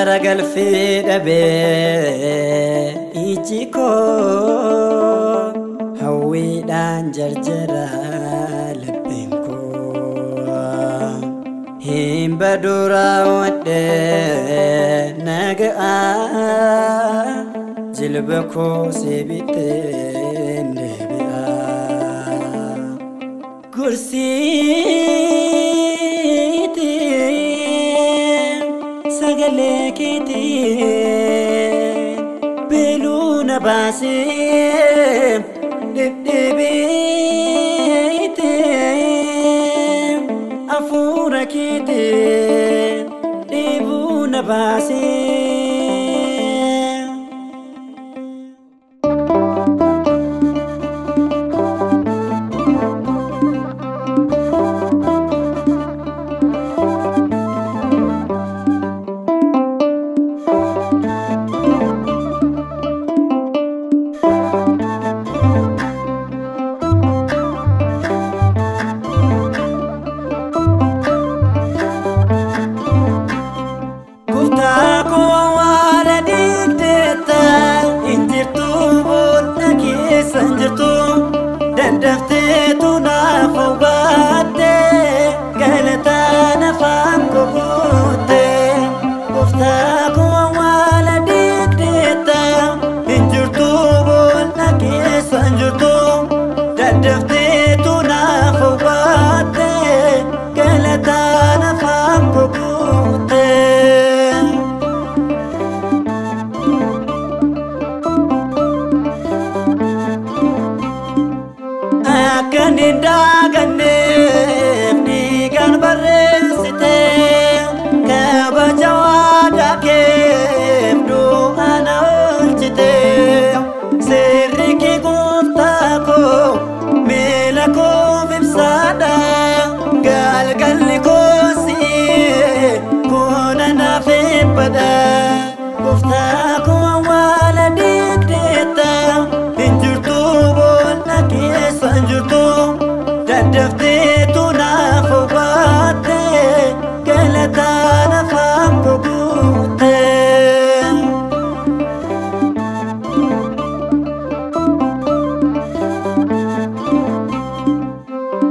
Ragalfii dhabee iji koo hawwiidhaan jarjara lapheen koo hin badu raawwadhee naga'aa jilba koo si bitteen deebi'a. Gorsiitii sagalee keetiin beeluu na baasee dhidhiibiitiin hafuura keetiin dheebuu na baasee. Gooftaa koo awwaala diigdeetta, hin jirtu boolla keessa hin jirtu, daddafteetu naaf awwaatte, galataan afaan koo guutte. Gooftaa koo awwaala diigdeetta, hin jirtu boolla keessa hin jirtu, daddafteetu naaf awwaatte, galataan afaan koo guutte. Akka hin daaganneef dhiigaan barreessite, kabaja waadaa keef du'a na oolchite. Seerri kee gooftaa koo miila koof ibsaadha, galgalli koo si'ee kun anaaf eebbadha. Gooftaa koo awwaala diigdeetta, hin jirtu boolla keessa hin jirtu, daddafteetu naaf awwaatte, galataan afaan koo guutte.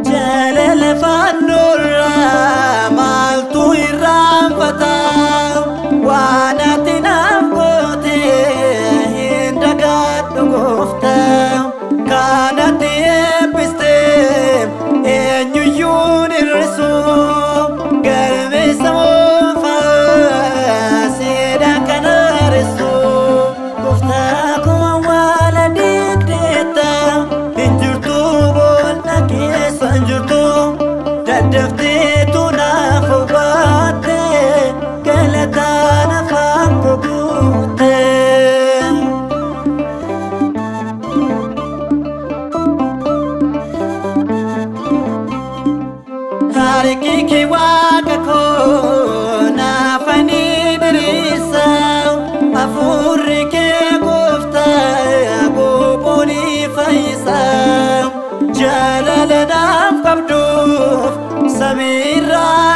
Jaalala fannoorraa maaltu irraanfata? Waan ati naaf goote hin dagadhu gooftaa. Kan ati eebbiste eenyuyyuu hin hir'isu. Galmeessa moofaa seedaan kan haaressu. Gooftaa koo awwaala diigdeetta, hin jirtu boolla keessa hin jirtu, daddafteetu naaf awwaatte, galataan afaan koo guutte. Harki kee waaqa koo naaf ni diriirsa, hafuurri kee gooftaa gubbuu ni fayyisa. Jaalala naaf qabduuf samiirraa